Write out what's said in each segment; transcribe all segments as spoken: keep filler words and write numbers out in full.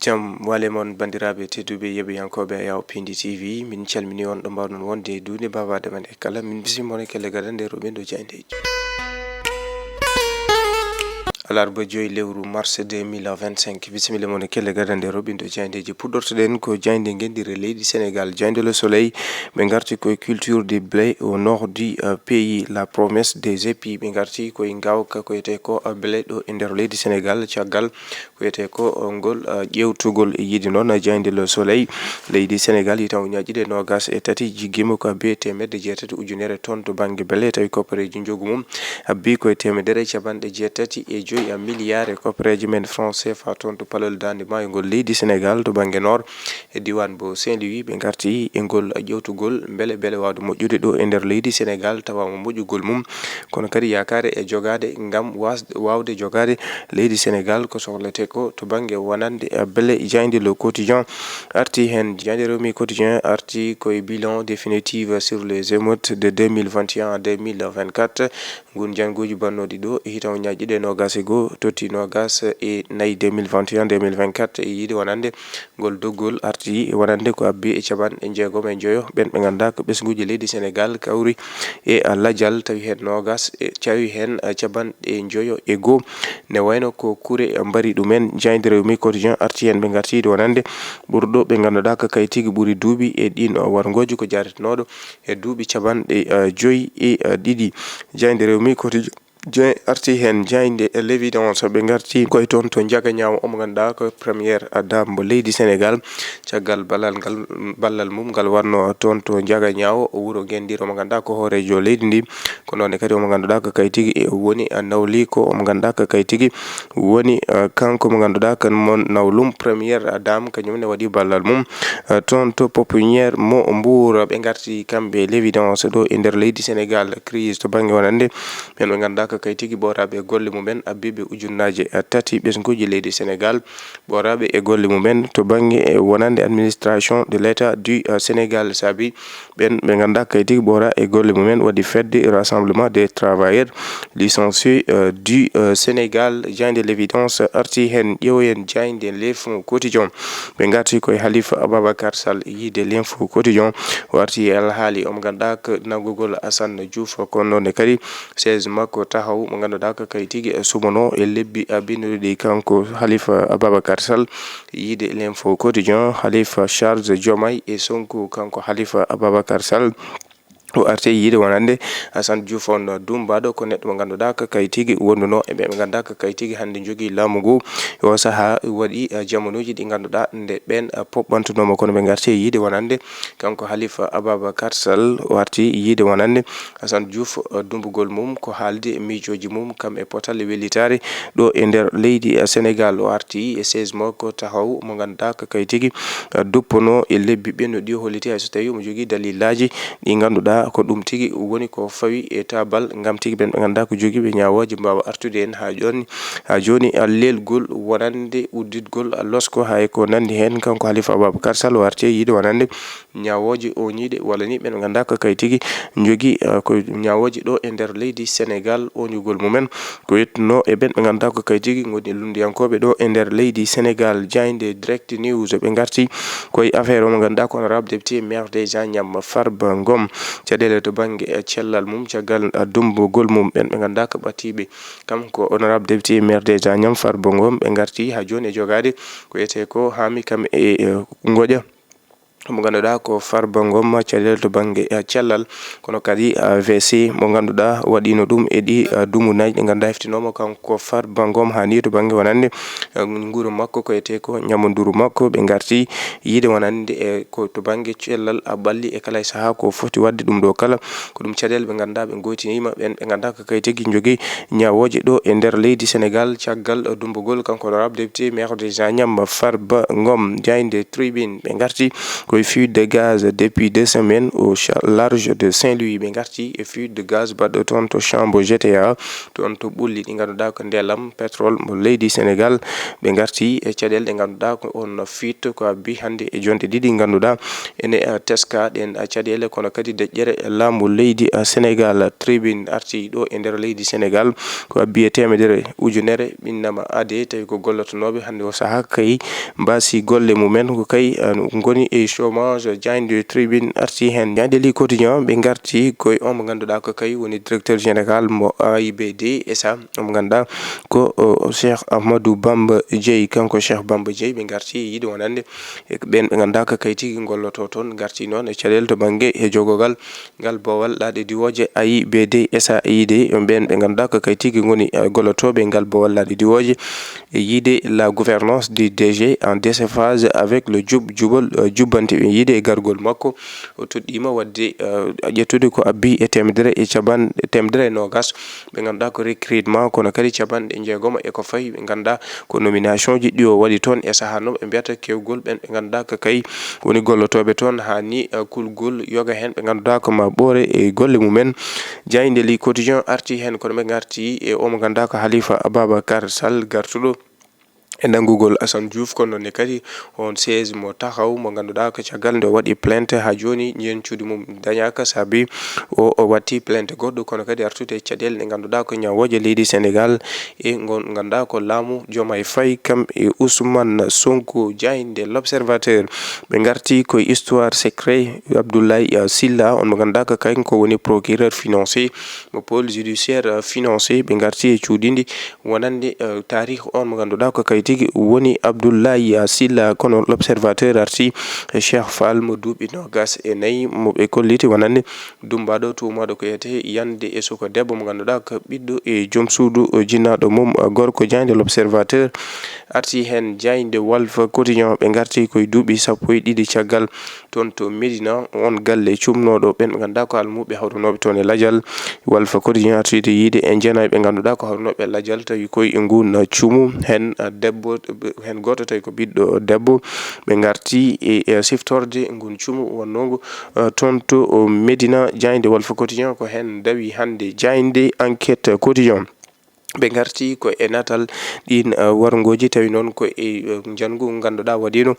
Jam wale mon, banndiraaɓe tedduɓe yeɓiyankooɓe Ayaw Pindi T V, min calmini on ɗo mbaawɗon wonde e duunde baabaaɗe men e kala. Min bisimon e kelle gadande ro ɓen ɗo jaayndeeji. Alarba joyi lewru mars deux mille vingt-cinq, bisimilla mon e kelle gadande ro ɓen ɗo jaayndeeji. Puɗɗortoɗen ko jaaynde ngenndire leydi Senegaal, jaaynde Le Soleil. Ɓe ngarti koye culture du blé au nord du, euh, pays, la promesse des épis. Ɓe ngarti koye ngawka ko wiyetee ko, euh, blé ɗo e nder leydi Senegaal, caggal ko wiyetee ko, uh, ngol, uh, ƴeewtugol. E yiide noon, uh, jaaynde Le Soleil, leydi Senegaal, hitan ujunnaaje ɗiɗi e noogaas e tati, jiggiima ko abbi e teemedde jeetati ujunere ton to bannge blé, tawi koppareeji njogu mum abbi ko e teemedere e capanɗe jeetati e joyi, uh, miliyaar e koppareeji men franc C F A ton to palol daande maayo ngol leydi Senegaal to bannge noor e diiwaan mbo Saint-Louis. Ɓe ngarti e ngol, uh, ƴeewtugol mbele, mbele waawde moƴƴude ɗo e nder leydi Senegaal, tawa mo moƴƴugol mum, kono kadi yaakaare e jogaade ngam was-, waawde jogaade leydi Senegaal ko sohletee ko to bannge wonande, eh, blé. Jaaynde Le Quotidien arti heen. Jaaynde Rewmi Quotidien arti koye bilan définitif sur les émeutes de deux mille vingt et un à deux mille vingt-quatre. Ngun jannguuji bannooɗi ɗo e hitan ujunnaaje ɗiɗi e noogaas e goo, totti noogaas e nayi deux mille vingt et un deux mille vingt-quatre, e yiide wonande ngol doggol arti wonande ko abbi e capanɗe jeegom e njoyo ɓen ɓe ngannduɗaa ko ɓesnguuji leydi Senegaal kawri e, a, lajal, tawi heen noogaas, e, tawi heen, a, capanɗe njoyo e goo. Ne wayno ko kure mbari ɗumen. Jaaynde Rewmi Quotidien arti heen, ɓe ngarti e yiide wonande ɓurɗo ɓe ngannduɗaa ko kaye tigi ɓuri duuɓi e ɗiin, o, warngooji ko jaaretenooɗo e duuɓi capanɗe, a, joyi e, a, ɗiɗi. Jaaynde Rewmi Quotidien Dieng arti heen. Jaaynde L'Évidence, ɓe ngarti koye toon to Njagañaawo, omo ngannduɗaa ko première dame mo leydi Senegaal. Caggal ballal ngal, ballal mum ngal waɗno toon to Njagañaawo, wuro Ngenndiir, omo ngannduɗaa ko hooreejo leydi ndi. Ko noon ne kadi omo ngannduɗaa ko kaye tigi e woni, a, nawliiko, omo ngannduɗaa ko kaye tigi woni, a, kanko mo ngannduɗaa ko mo nawlum première dame, kañum ne waɗi ballal mum, a, toon to Pépinière mo Mbour. Ɓe ngarti kamɓe L'Évidence ɗo e nder leydi Senegaal, crise to bannge wonande ɓen ɓe ngannduɗaa ko kaye tigi ɓooraaɓe e golle mumen, abbiiɓe ujunnaaje, eh, tati ɓesnguuji leydi Senegaal, ɓooraaɓe e golle mumen to bannge, eh, wonande administration de l'État du, eh, Sénégal, saabi ɓen ɓe ngannduɗaa kaye tigi ɓooraa e golle mumen, waɗi fedde Rassemblement des travailleurs licenciés, eh, du, eh, Sénégal. Jaaynde L'Évidence arti heen. Ƴeewoyen jaaynde L'Info Quotidien. Ɓe ngarti koye Halifa Ababacar Sall. Yiide L'Info Quotidien, o arti e alhaali omo ngannduɗaa ko nanngugol Assane Diouf, kono noon ne kadi chaise makko tahaw mo ngannduɗaa ko kaye tigi suɓanoo e lebbi, a, binnuɗi ɗi kanko Halifa Ababacar Sall. Yiide L'Info Quotidien, Halifa charge Diomaye e Sonko, kanko Halifa Ababacar Sall. O arti e yiide wonande Assane Diouf on dummbaaɗo ko neɗɗo mo ngannduɗaa ko kaye tigi wonduno e ɓe ɓe ngannduɗaa ko kaye tigi hannde njogii laamu ngu. E o sahaa waɗi, eh, jamanuuji ɗi ngannduɗaa nde ɓeen, eh, poɓɓantunooma, kono ɓe ngarti e yiide wonande kanko Halifa Ababacar Sall. O arti yiide wonande Assane Diouf, eh, dummbugol mum, ko haalde e miijooji mum kam e potal e wellitaare ɗo e nder leydi, eh, Senegaal. O arti e chaise makko tahaw mo ngannduɗaa ko kaye tigi, eh, duppanoo e lebbi ɓennuɗi, holliti hay so tawii omo jogii dalillaaji ɗi ngannduɗaa ko ɗum tigi woni ko fawi e taabal, ngam tigi ɓen ɓe ngannduɗaa ko jogiiɓe ñaawooje mbaawa artude heen haa jooni, haa jooni, a, leelgol wonande udditgol, a, losko, haa e ko nanndi heen. Kanko Halifa Ababacar Sall o arti e yiide wonande ñaawooje ooñiiɗe, walla ni ɓen ɓe ngannduɗaa ko kaye tigi njogii, a, ko ñaawooje ɗo e nder leydi Senegaal, ooñugol mumen ko yettuno e ɓen ɓe ngannduɗaa ko kaye tigi ngoni lunndiyankooɓe ɗo e nder leydi Senegaal. Jaaynde Direct News, ɓe ngarti koye affaire o mo ngannduɗaa ko honorable député maire des Agnam Farba Ngom. Caɗeele to bannge, eh, cellal mum, caggal, eh, dummbugol mum, ɓen ɓe ngannduɗaa ko ɓadtiiɓe kanko honorable député maire des Agnam Farba Ngom, ɓe ngarti haa jooni e jogaade ko wiyetee ko Haami Kam e, eh, Ngoƴa. Mo ngannduɗaa ko Farba Ngom, caɗeele to bannge, eh, cellal, kono kadi, eh, A V C mo ngannduɗaa waɗiino ɗum e ɗi, eh, dumunaaji ɗi ngannduɗaa heftinooma kanko Farba Ngom, haa ni to bannge wonande, eh, nguuru makko, ko wiyetee ko ñamonduru makko. Ɓe ngarti yiide wonande, eh, ko to bannge cellal, a, ɓalli e kala e sahaa ko foti waɗde ɗum ɗo kala. Ko ɗum caɗeele ɓe ngannduɗaa ɓe ngootiniima ɓen ɓe ngannduɗaa ko kaye tigi njogii ñaawooje ɗo e nder leydi Senegaal. Caggal, eh, dummbugol kanko honorable député maire des Agnam Farba Ngom. Jaaynde Tribune, ɓe ngarti koye fuite de gaz depuis deux semaines au cha-, large de Saint-Louis. Ɓe ngarti e fuite de gaz baɗɗo toon to Chambo G T A, toon to ɓulli ɗi ngannduɗaa ko ndeelam pétrole mo leydi Senegaal. Ɓe ngarti e caɗeele ɗe ngannduɗaa ko on fiit ko abbi hannde e jonte ɗiɗi ngannduɗaa ene, eh, teska ɗen, eh, caɗeele, kono kadi deƴƴere laamu leydi, eh, Senegal. Tribune arti ɗo e nder leydi Senegal ko abbi e teemedere ujunere innama aade, tawi ko gollotonooɓe hannde o sahaa kay mbaasi golle mumen, ko kay, eh, ngoni e chômage. Jaaynde Tribune arti heen. Jaaynde Le Quotidien, ɓe ngarti koye on mo ngannduɗaa ko kay woni directeur général mo A I B D S A, mo ngannduɗaa ko, o, Cheikh Ahmadou Bamba Dieye. Kanko Cheikh Bamba Dieye, ɓe ngarti e yiide wonande e ɓeen ɓe ngannduɗaa ko kay tigi ngolloto toon, ngarti noon e caɗeele to bannge e jogogal ngal boowal laaɗe diwooje A I B D S A. E yiide ɓeen ɓe ngannduɗaa ko kay tigi ngoni, eh, gollotooɓe ngal boowal laaɗe diwooje, e yiide la gouvernance du D G en déphasage avec le jub-, jubal, eh, jubbanti, ɓe yiide e gargol makko. O toɗɗiima waɗde, eh, ƴettude ko abbi e teemedere e capan-, teemedere e noogas ɓe ngannduɗaa ko recrutement, kono kadi capanɗe jeegom e ko fawi ɓe ngannduɗaa ko nomination ji ɗi o waɗi toon e sahaa no ɓe mbiyata kewgol ɓeen ɓe ngannduɗaa ko kay woni gollotooɓe toon, haa ni, eh, kulgol yoga heen ɓe ngannduɗaa ko ma ɓoore e golle mumen. Jaaynde Le Quotidien arti heen, kono ɓe ngarti e o mo ngannduɗaa ko Halifa Ababacar Sall, gartuɗo e nanngugol Assane Diouf, kono noon ne kadi on chaise mo taxaw, mo ngannduɗaa ko caggal nde o waɗi plainte haa jooni, ñeencuuɗi mum dañaaka, saabi o, o watti plainte goɗɗo, kono kadi artude e caɗeele ɗe ngannduɗaa ko ñawooje leydi Senegal e ngon ngannduɗaa ko laamu Diomaye Faye, kam e Ousmane Sonko. Jaaynde L'Observateur, ɓe ngarti koye histoire secret Abdoulaye, eh, Sylla, on mo ngannduɗaa ko kanko woni procureur financier mo pôle judiciaire, eh, financier. Ɓe ngarti e cuuɗiindi wonande, eh, taarikh on mo ngannduɗaa ko kay tigi woni Abdoulaye, eh, Sylla. Kono L'Observateur arti e Cheikh Fall mo duuɓi noogas e nayi mo ɓe kolliti wonande dummbaaɗo tuumaaɗo ko wiyetee yande e suka debbo mo ngannduɗaa ko ɓiɗɗo e joom suudu, o, jinnaaɗo mum, eh, gorko. Jaaynde L'Observateur arti heen. Jaaynde Walf Quotidien, ɓe ngarti koye duuɓi sappo e ɗiɗi caggal toon to Médina, on galle cumnooɗo ɓeen ɓe ngannduɗaa ko almuuɓe hawtanooɓe toon e lajal. Walf Quotidien arti e yiide e jeenayi ɓe ngannduɗaa ko hawtanooɓe lajal tawi koye e nguun cumu, heen, eh, debbo, heen gooto tawi ko ɓiɗɗo debbo. Ɓe ngarti e, e siftorde nguun cumu wonnoo ngu, eh, toon to, o, Médina. Jaaynde Walf Quotidien ko heen dawi hannde. Jaaynde Enquête Quotidien, ɓe ngarti ko e natal ɗiin, eh, warngooji, tawi noon ko e, eh, njanngu ngannduɗaa waɗiino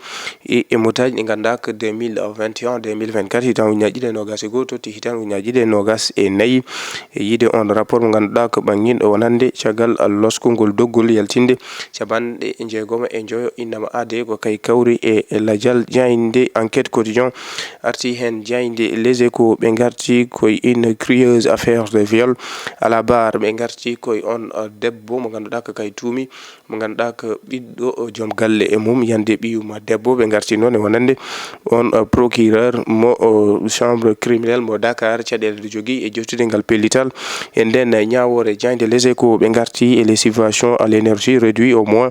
e, e motaaji ɗi ngannduɗaa ko deux mille vingt et un, deux mille vingt-quatre, hitaande ujunaaji ɗiɗi e noogas e go'o, totti hitaande ujunaaji ɗiɗi e noogas e nayi. E yiide on rapport mo ngannduɗaa ko ɓannginɗo wonande caggal loskungol doggol yaltinde capanɗe jeegom e njoyo innama aade, ko kay kawri e, e lajal. Jaaynde Enquête Quotidien arti heen. Jaaynde Les Échos, ɓe ngarti koye une curieuse affaire de viol à la barre, ɓe ngarti koye on, uh, debbo mo ngannduɗaa ko kay tuumi, mo ngannduɗaa ko ɓiɗɗo, o, joom galle e mum, yande ɓiyum debbo. Ɓe ngarti noon e wonande on, uh, procureur mo, o, chambre criminelle mo Dakar, caɗeele ɗe jogii e jottudingal pellital e nden ñaawoore. Jaaynde Les Échos, ɓe ngarti e les subventions à l'énergie réduit au moins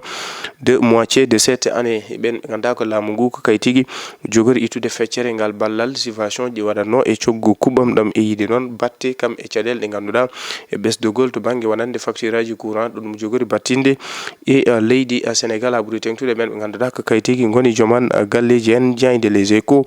de moitié de cette année. Ɓeen ɓe ngannduɗaa ko laamu ngu ko kay tigi jogori ittude feccere ngal ballal subvention ɗi waɗatnoo e coggu kuɓɓam ɗam, e yiide noon batte kam e caɗeele ɗe ngannduɗaa e ɓesdugol to bannge wonande facture aji courant, ɗum jogori battinde e, eh, leydi, eh, Senegal, haa ɓuri teeŋtude ɓeen ɓe ngannduɗaa ko kay tigi ngoni joom, eh, galleeji en. Jaaynde Les Échos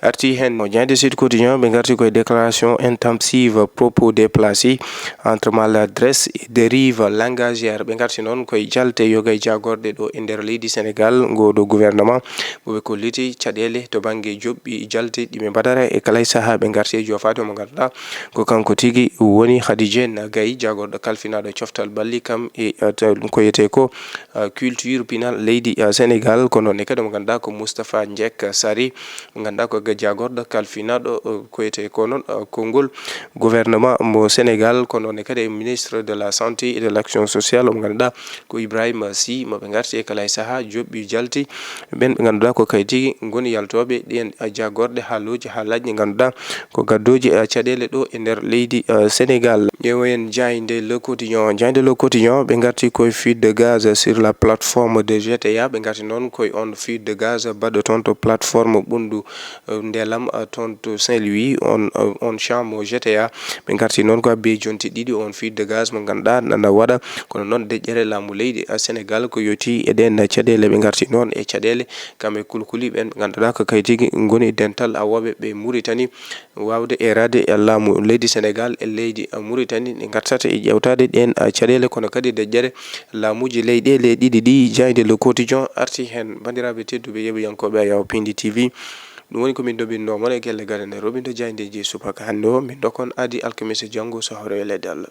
arti heen. Jaaynde Sud Quotidien, ɓe ngarti koye déclaration intensive propos déplacés entre maladresse et dérive langagière. Ɓe ngarti noon koye jalte yoga e jaagorɗe ɗo e nder leydi Senegal, ngoo ɗo gouvernement mo ɓe kolliti caɗeele to bannge joɓɓi jalte ɗi ɓe mbaɗata e kala e sahaa. Ɓe ngarti e joofaade mo ngannduɗaa ko kanko tigi woni Khady Diène Gaye, jaagorɗo kalfinaaɗo coftal ɓalli, kam e, eh, ko wiyetee ko, eh, culture pinal leydi, eh, Senegal. Kono ne kadi mo ngannduɗaa ko Moustapha Ndiek Sari, mo ngannduɗaa ko ga-, jaagorɗo kalfinaaɗo, eh, ko wiyetee ko noon, eh, konngol gouvernement mo Senegal. Kono ne kadi ministre de la santé et de l'action sociale, mo ngannduɗaa ko Ibrahima Sy, mo ɓe ngarti e kala e sahaa joɓɓi jalti. Ɓeen ɓe ngannduɗaa ko kay tigi ngoni yaltooɓe ɗeen jaagorɗe, haalooji, haalaaji ɗi ngannduɗaa ko gaddooji, eh, caɗeele ɗo e nder leydi, eh, Senegal. Ƴeewoyen jaaynde Le Quotidien. Jaaynde Le Quotidien, ɓe ngarti koye fuite de gaz sur la plateforme de G T A. Ɓe ngarti noon koye on fuite de gaz baɗɗo toon to plateforme Ɓunndu, eh, Ndelam, eh, toon to Saint-Louis, on, eh, on champ mo G T A. Ɓe ngarti noon ko abbi e jonte ɗiɗi on fuite de gaz mo ngannduɗaa nana waɗa. Kono noon deƴƴere laamu leydi, eh, Senegal ko yowti e ɗeen caɗeele. Ɓe ngarti noon e caɗeele kam e kulkuli ɓeen ɓe ngannduɗaa ko kay tigi ngoni dental awooɓe ɓe Mauritanie, waawde eeraade e laamu leydi Senegal e leydi, eh, Mauritanie, ɗi ngartata e ƴeewtaade ɗeen, eh, caɗeele. Kono kadi deƴƴere laamuuji leyɗeele ɗiɗi ɗi, jaaynde Le Quotidien arti heen. Banndiraaɓe tedduɓe yeɓoyankooɓe Ayaw Pindi T V, ɗum woni ko min ndoɓinno mon e gelle gaɗane roɓindo jaayndeeji subaka hannde o. Min ndokkon aadi alkamisa janngo so hawre e leɗɗe Allah.